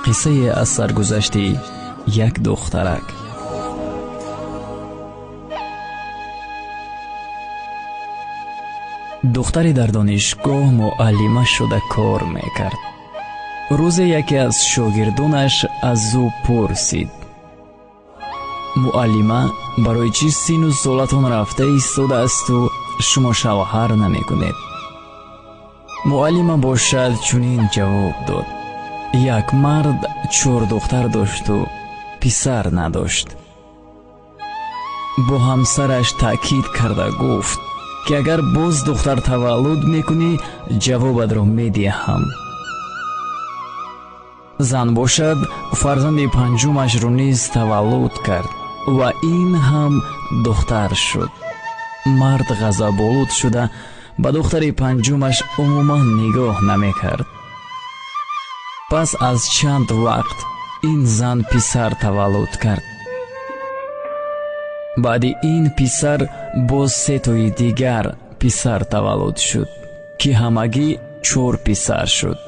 Қиссае аз саргузашти як духтарак. Духтаре дар донишгоҳ муаллима шуда кор мекард. Рӯзе яке аз шогирдонаш аз ӯ пурсид: «Муаллима, барои чӣ сину солатон рафта истодаасту шумо шавҳар намекунед?» Муаллима бошад чунин ҷавоб дод: «Як мард чор духтар дошту писар надошт. Бо ҳамсараш таъкид карда гуфт, ки агар боз духтар таваллуд мекунӣ, ҷавобатро медиҳам. Зан бошад фарзанди панҷумашро низ таваллуд кард ва ин ҳам духтар шуд. Мард ғазаболуд шуда ба духтари панҷумаш умуман нигоҳ намекард. Пас аз чанд вақт ин зан писар таваллуд кард. Баъди ин писар боз сетои дигар писар таваллуд шуд, ки ҳамагӣ чор писар шуд.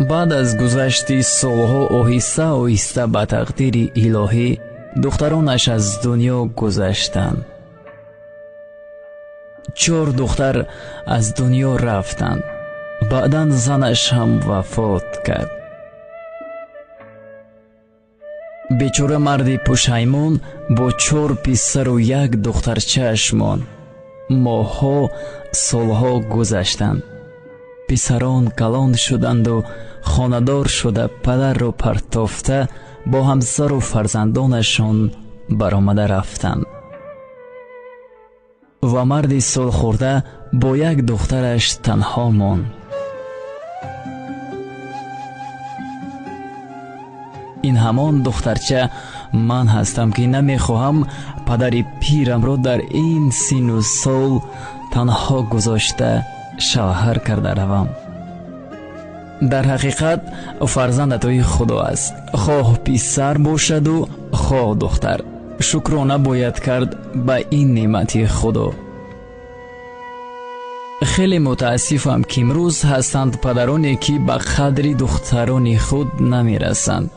Баъд аз гузашти солҳо оҳиста оҳиста ба тақдири илоҳӣ духтаронаш аз дунё гузаштанд. Чор духтар аз дунё рафтанд. Баъдан занаш ҳам вафот кард. Бечора марди пушаймон бо чор писару як духтарчааш монд. Моҳҳо, солҳо гузаштанд. Писарон калон шуданду хонадор шуда падарро партофта бо ҳамсару фарзандонашон баромада рафтанд ва марди солхӯрда бо як духтараш танҳо монд. Ин ҳамон духтарча ман ҳастам, ки намехоҳам падари пирамро дар ин сину сол танҳо гузошта шавҳар карда равам. Дар ҳақиқат фарзанд атои Худо аст, хоҳ писар бошаду хоҳ духтар. Шукрона бояд кард ба ин неъмати Худо. Хеле мутаассифам, ки имрӯз ҳастанд падароне, ки ба қадри духтарони худ намерасанд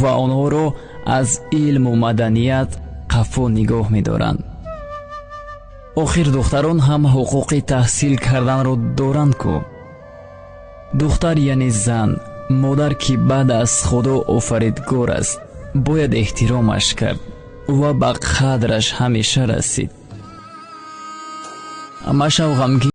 ва онҳоро аз илму маданият қафо нигоҳ медоранд. Охир духтарон ҳам ҳуқуқи таҳсил карданро доранд ку. Духтар, яъне зан, модар, ки баъд аз Худо офаридгор аст, бояд эҳтиромаш кард ва ба қадраш ҳамеша расид. Машав ғамгин.